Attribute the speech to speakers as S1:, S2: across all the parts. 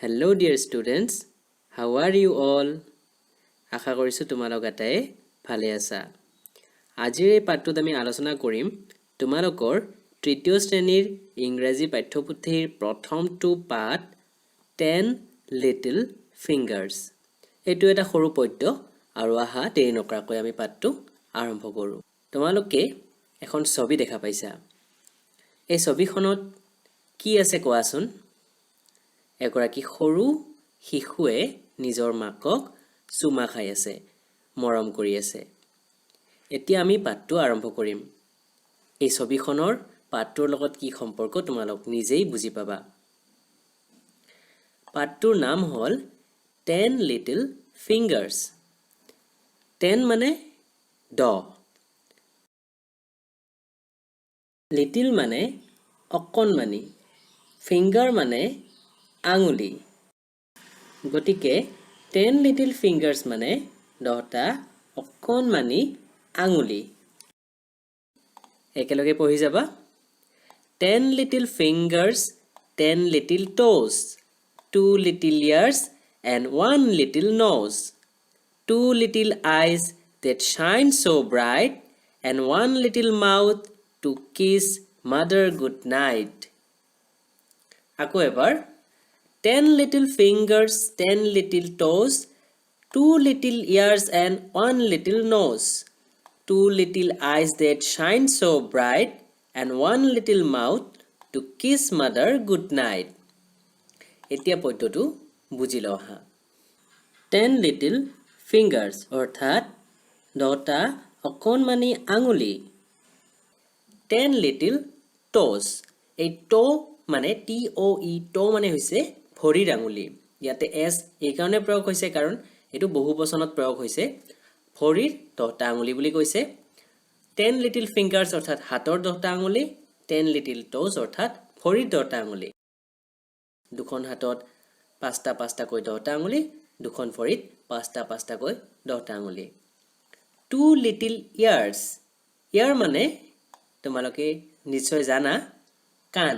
S1: Hello dear students, how are you all? আশা কৰিছোঁ তোমালোক আটায়ে ভালে আছা। আজিৰ এই পাঠটোত আমি আলোচনা কৰিম তোমালোকৰ তৃতীয় শ্ৰেণীৰ ইংৰাজী পাঠ্যপুথিৰ প্ৰথমটো পাঠ টেন লিটিল ফিংগাৰ্ছ। এইটো এটা সৰু পদ্য আৰু আহা, দেৰি নকৰাকৈ আমি পাঠটো আৰম্ভ কৰোঁ। তোমালোকে এখন ছবি দেখা পাইছা। এই ছবিখনত কি আছে কোৱাচোন? এগৰাকী সৰু শিশুৱে নিজৰ মাকক চুমা খাই আছে, মৰম কৰি আছে। এতিয়া আমি পাঠটো আৰম্ভ কৰিম। এই ছবিখনৰ পাঠটোৰ লগত কি সম্পৰ্ক, তোমালোক নিজেই বুজি পাবা। পাঠটোৰ নাম হ'ল টেন লিটিল ফিংগাৰ্ছ। টেন মানে 10, লিটিল মানে অকণমানি, ফিংগাৰ মানে আঙুলি। গতিকে টেন লিটিল ফিংগাৰ্ছ মানে 10টা অকণমানি আঙুলি। একেলগে পঢ়ি যাবা। 10 little fingers, 10 little toes, two little ears and one little nose, two little eyes that shine so bright and one little mouth to kiss mother good night. আকৌ এবাৰ। 10 little fingers, 10 little toes, two little ears and one little nose, two little eyes that shine so bright and one little mouth to kiss mother good night. এতিয়া পদ্যটো বুজি লওঁ আহা। Ten little fingers অৰ্থাৎ 10টা অকণমানি আঙুলি। টেন লিটিল ট'জ, এই ট' মানে টি অ' ই, ট' মানে হৈছে ভৰিৰ আঙুলি। ইয়াতে এছ এইকাৰণে প্ৰয়োগ হৈছে কাৰণ এইটো বহু বচনত প্ৰয়োগ হৈছে। ভৰিৰ 10টা আঙুলি বুলি কৈছে। টেন লিটিল ফিংগাৰ্ছ অৰ্থাৎ হাতৰ 10টা আঙুলি, টেন লিটিল ট'জ অৰ্থাৎ ভৰিৰ 10টা আঙুলি। দুখন হাতত পাঁচটা পাঁচটাকৈ 10টা আঙুলি, দুখন ভৰিত পাঁচটা পাঁচটাকৈ 10টা আঙুলি। টু লিটিল ইয়াৰ্ছ, ইয়াৰ মানে তোমালোকে নিশ্চয় জানা, কাণ।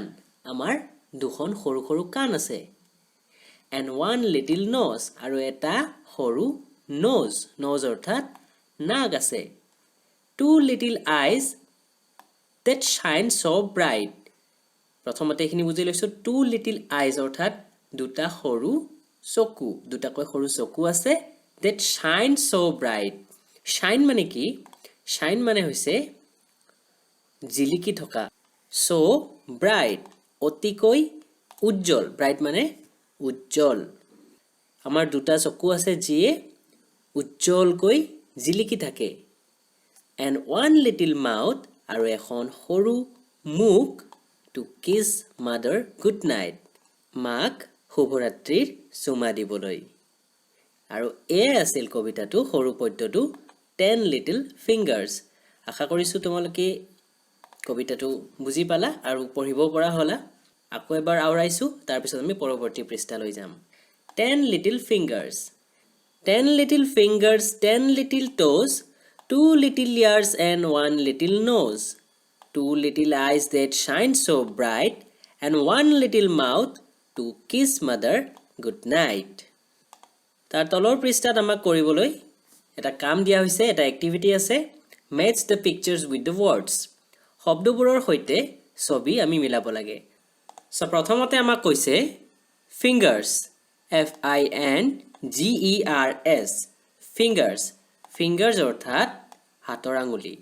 S1: আমাৰ দুখন সৰু সৰু কাণ আছে। এণ্ড ওৱান লিটিল ন'জ, আৰু এটা সৰু ন'জ, ন'জ অৰ্থাৎ নাক আছে। Two little eyes that shine so bright. প্ৰথমতে এইখিনি বুজি লৈছোঁ। টু লিটিল আইজ অৰ্থাৎ দুটা সৰু চকু, দুটাকৈ সৰু চকু আছে। That shine so bright, shine মানে কি? শ্বাইন মানে হৈছে জিলিকি থকা। চ' ব্ৰাইট, অতিকৈ উজ্জ্বল। ব্ৰাইট মানে উজ্জ্বল। আমাৰ দুটা চকু আছে যিয়ে উজ্জ্বলকৈ জিলিকি থাকে। এণ্ড ওৱান লিটিল মাউথ, আৰু এখন সৰু মুখ, to kiss mother good night, মাক শুভৰাত্ৰিৰ চুমা দিবলৈ। আৰু এয়াই আছিল কবিতাটো, সৰু পদ্যটো টেন লিটিল ফিংগাৰ্ছ। আশা কৰিছোঁ তোমালোকে কবিতাটো বুজি পালা আৰু পঢ়িব পৰা হ'লা। আকৌ এবাৰ আওৰাইছোঁ, তাৰপিছত আমি পৰৱৰ্তী পৃষ্ঠালৈ যাম। 10 little fingers. 10 little fingers, 10 little toes, two little ears and one little nose, two little eyes that shine so bright and one little mouth to kiss mother good night. তাৰ তলৰ পৃষ্ঠাত আমাক কৰিবলৈ এটা কাম দিয়া হৈছে, এটা এক্টিভিটি আছে। Match the pictures with the words. শব্দবোৰৰ সৈতে ছবি আমি মিলাব লাগে। চ' প্ৰথমতে আমাক কৈছে fingers, F I N G E R S, fingers. Fingers অৰ্থাৎ হাতৰ আঙুলি।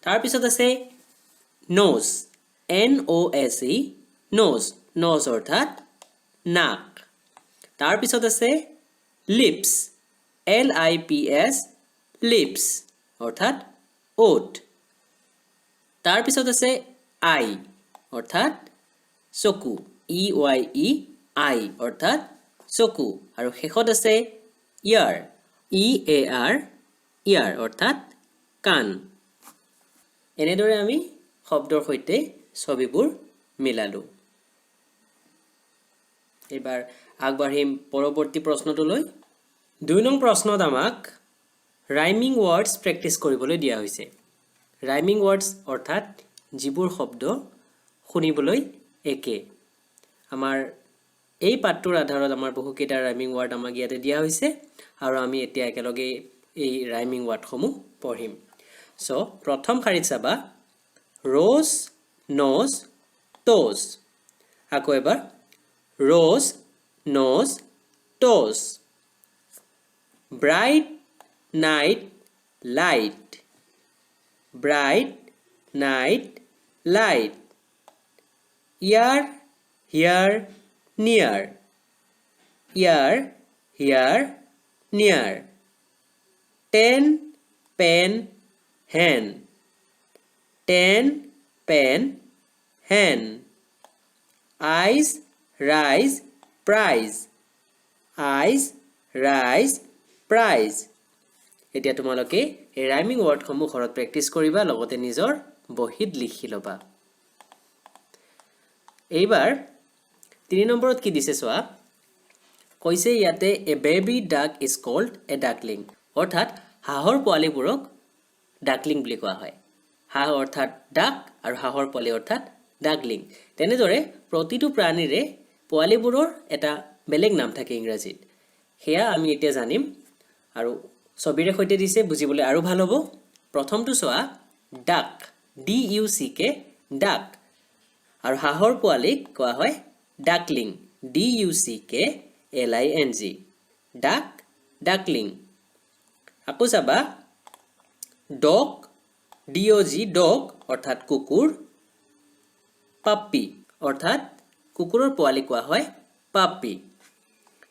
S1: তাৰপিছত আছে nose, N O S E, nose, nose অৰ্থাৎ নাক। তাৰপিছত আছে lips, L I P S, lips অৰ্থাৎ ওঁঠ। তাৰপিছত আছে আই অৰ্থাৎ চকু, ই ৱাই ই, আই অৰ্থাৎ চকু। আৰু শেষত আছে ear, E A R, ear অৰ্থাৎ কাণ। এনেদৰে আমি শব্দৰ সৈতে ছবিবোৰ মিলালোঁ। এইবাৰ আগবাঢ়িম পৰৱৰ্তী প্ৰশ্নটোলৈ। 2 নং প্ৰশ্নত আমাক ৰাইমিং ৱৰ্ডছ প্ৰেক্টিছ কৰিবলৈ দিয়া হৈছে। ৰাইমিং ৱৰ্ডছ অৰ্থাৎ যিবোৰ শব্দ শুনিবলৈ একে। আমাৰ এই পাঠটোৰ আধাৰত আমাৰ বহুকেইটা ৰাইমিং ৱাৰ্ড আমাক ইয়াতে দিয়া হৈছে আৰু আমি এতিয়া একেলগে এই ৰাইমিং ৱাৰ্ডসমূহ পঢ়িম। চ' প্ৰথম শাৰীত চাবা, ৰ'জ, ন'জ, ট'জ। আকৌ এবাৰ, rose, nose, toes. Bright, night, light. Bright, night, light. Ear, here, near. Ear, here, near. Tan, pen, hen. Tan, pen, hen. Eyes, rise, prize. Eyes, rise, prize. এতিয়া তোমালোকে এই ৰাইমিং ৱৰ্ডসমূহ ঘৰত প্ৰেক্টিছ কৰিবা, লগতে নিজৰ বহীত লিখি ল'বা। এইবাৰ 3 নম্বৰত কি দিছে চোৱা। কৈছে ইয়াতে, "A baby duck is called a duckling." অৰ্থাৎ হাঁহৰ পোৱালিবোৰক ডাকলিং বুলি কোৱা হয়। হাঁহ অৰ্থাৎ ডাক আৰু হাঁহৰ পোৱালি অৰ্থাৎ ডাকলিং। তেনেদৰে প্ৰতিটো প্ৰাণীৰে পোৱালিবোৰৰ এটা বেলেগ নাম থাকে ইংৰাজীত। সেয়া আমি এতিয়া জানিম আৰু ছবিৰে সৈতে দিছে, বুজিবলৈ আৰু ভাল হ'ব। প্ৰথমটো চোৱা, duck, D U C K, duck। আৰু হাঁহৰ পোৱালিক কোৱা হয় duckling, D U C K L I N G, duck, duckling। আকৌ চাবা, dog, D O G, dog অৰ্থাৎ কুকুৰ, পাপ্পি অৰ্থাৎ কুকুৰৰ পোৱালি কোৱা হয় puppy,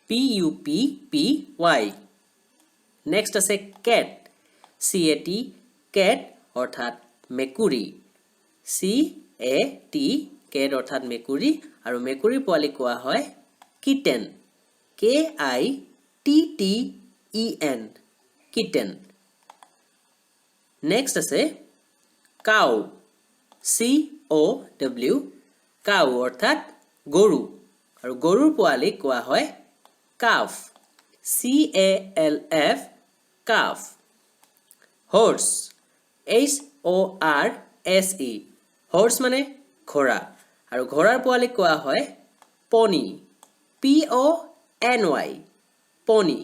S1: P U P P Y। Next আছে cat, C A T, cat অৰ্থাৎ মেকুৰী। চি এ টি, কেট অৰ্থাৎ মেকুৰী আৰু মেকুৰীৰ পোৱালি কোৱা হয় kitten, K I T T E N, kitten। Next আছে cow, C O W, cow অৰ্থাৎ গৰু আৰু গৰুৰ পোৱালিক কোৱা হয় calf, C A L F, calf। Horse, H O R S E, horse মানে ঘোঁৰা আৰু ঘোঁৰাৰ পোৱালিক কোৱা হয় pony, P O N Y, pony।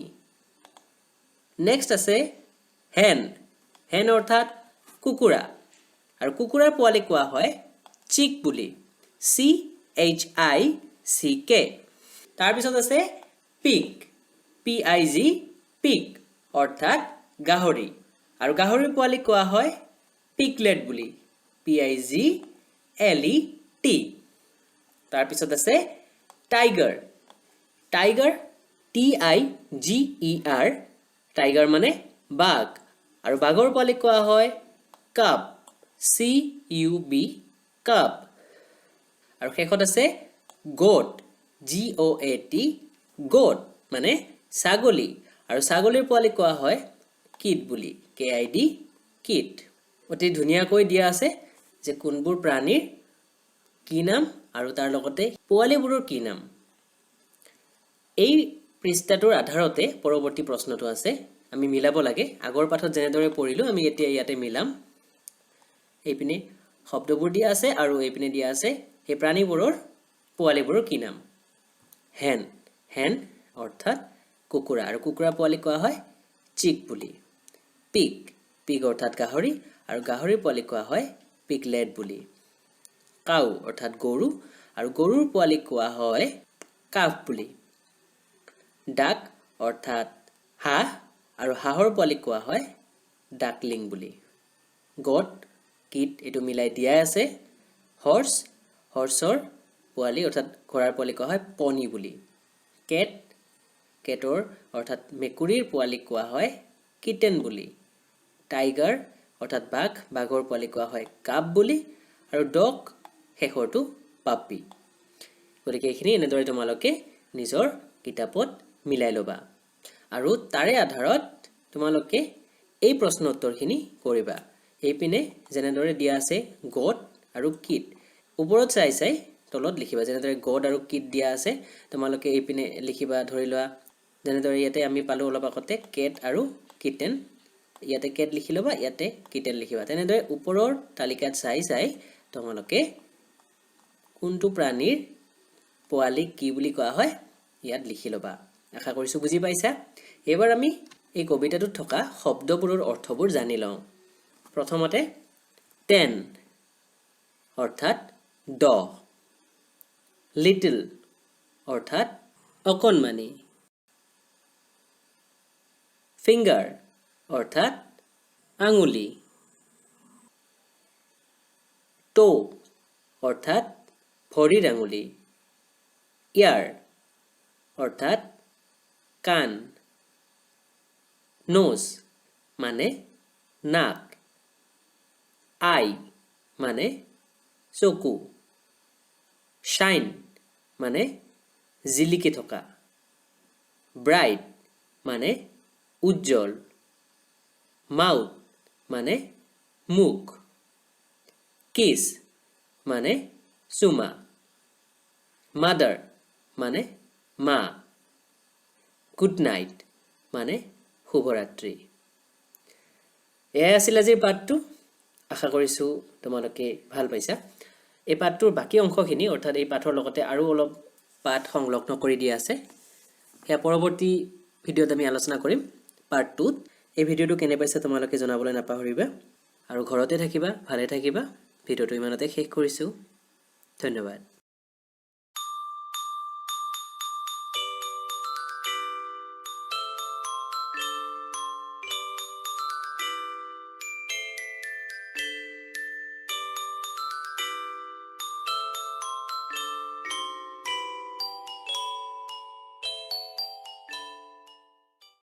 S1: Next আছে হেন। হেন অৰ্থাৎ কুকুৰা আৰু কুকুৰাৰ পোৱালিক কোৱা হয় চিক বুলি, C H I C K। তাৰপিছত আছে pig, P I G, pig অৰ্থাৎ গাহৰি আৰু গাহৰিৰ পোৱালিক কোৱা হয় পিগলেট বুলি, P I G L E T। তাৰপিছত আছে tiger, tiger, T I G E R, tiger মানে বাঘ আৰু বাঘৰ পোৱালিক কোৱা হয় cub, C U B, cub। আৰু শেষত আছে goat, G O A T, goat মানে ছাগলী আৰু ছাগলীৰ পোৱালিক কোৱা হয় কিড বুলি, কে I D, kid. অতি ধুনীয়াকৈ দিয়া আছে যে কোনবোৰ প্ৰাণীৰ কি নাম আৰু তাৰ লগতে পোৱালিবোৰৰ কি নাম। এই পৃষ্ঠাটোৰ আধাৰতে পৰৱৰ্তী প্ৰশ্নটো আছে। আমি মিলাব লাগে। আগৰ পাঠত যেনেদৰে পঢ়িলোঁ, আমি এতিয়া ইয়াতে মিলাম। এইপিনে শব্দবোৰ দিয়া আছে আৰু এইপিনে দিয়া আছে সেই প্ৰাণীবোৰৰ পোৱালিবোৰৰ কি নাম। হেন, হেন অৰ্থাৎ কুকুৰা আৰু কুকুৰা পোৱালি কোৱা হয় চিক বুলি। পিগ, পিগ অৰ্থাৎ গাহৰি আৰু গাহৰিৰ পোৱালি কোৱা হয় পিগলেট বুলি। কাউ অৰ্থাৎ গৰু আৰু গৰুৰ পোৱালি কোৱা হয় কাফ বুলি। ডাক অৰ্থাৎ হাঁহ আৰু হাঁহৰ পোৱালি কোৱা হয় ডাকলিং বুলি। গট, কিড এইটো মিলাই দিয়াই আছে। হৰ্চ, হৰ্চৰ পোৱালি অৰ্থাৎ ঘোঁৰাৰ পোৱালি কোৱা হয় পনি বুলি। কেট, কেটৰ অৰ্থাৎ মেকুৰীৰ পোৱালিক কোৱা হয় কিটেন বুলি। টাইগাৰ অৰ্থাৎ বাঘ, বাঘৰ পোৱালি কোৱা হয় কাব বুলি আৰু ডগ শেষৰটো পাপ্পি। গতিকে এইখিনি এনেদৰে তোমালোকে নিজৰ কিতাপত মিলাই ল'বা আৰু তাৰে আধাৰত তোমালোকে এই প্ৰশ্ন উত্তৰখিনি কৰিবা। এইপিনে যেনেদৰে দিয়া আছে গট আৰু কিড, ওপৰত চাই চাই তলত লিখিবা। যেনেদৰে গট আৰু কিড দিয়া আছে, তোমালোকে এইপিনে লিখিবা। ধৰি লোৱা, যেনেদৰে ইয়াতে আমি পালোঁ অলপ আগতে কেট আৰু কিটেন, ইয়াতে কেট লিখি ল'বা, ইয়াতে কিটেন লিখিবা। তেনেদৰে ওপৰৰ তালিকাত চাই চাই তোমালোকে কোনটো প্ৰাণীৰ পোৱালিক কি বুলি কোৱা হয়, ইয়াত লিখি ল'বা। আশা কৰিছোঁ বুজি পাইছা। এইবাৰ আমি এই কবিতাটোত থকা শব্দবোৰৰ অৰ্থবোৰ জানি লওঁ। প্ৰথমতে 10 অৰ্থাৎ 10, লিটল অৰ্থাৎ অকণমানি, ফিংগাৰ অৰ্থাৎ আঙুলি, ট' অৰ্থাৎ ভৰিৰ আঙুলি, ইয়াৰ অৰ্থাৎ কাণ, ন'জ মানে নাক, আই মানে চকু, শ্বাইন মানে জিলিকি থকা, ব্ৰাইট মানে উজ্জ্বল, মাউথ মানে মুখ, কিছ মানে চুমা, মাদাৰ মানে মা, গুড নাইট মানে শুভৰাত্ৰি। এয়াই আছিল আজিৰ পাঠটো। আশা কৰিছোঁ তোমালোকে ভাল পাইছা। এই পাঠটোৰ বাকী অংশখিনি, অৰ্থাৎ এই পাঠৰ লগতে আৰু অলপ পাঠ সংলগ্ন কৰি দিয়া আছে, সেয়া পৰৱৰ্তী ভিডিঅ'ত আমি আলোচনা কৰিম, পাৰ্ট 2ত। এই ভিডিঅ'টো কেনে পাইছা তোমালোকে জনাবলৈ নাপাহৰিবা আৰু ঘৰতে থাকিবা, ভালে থাকিবা। ভিডিঅ'টো ইমানতে শেষ কৰিছোঁ। ধন্যবাদ।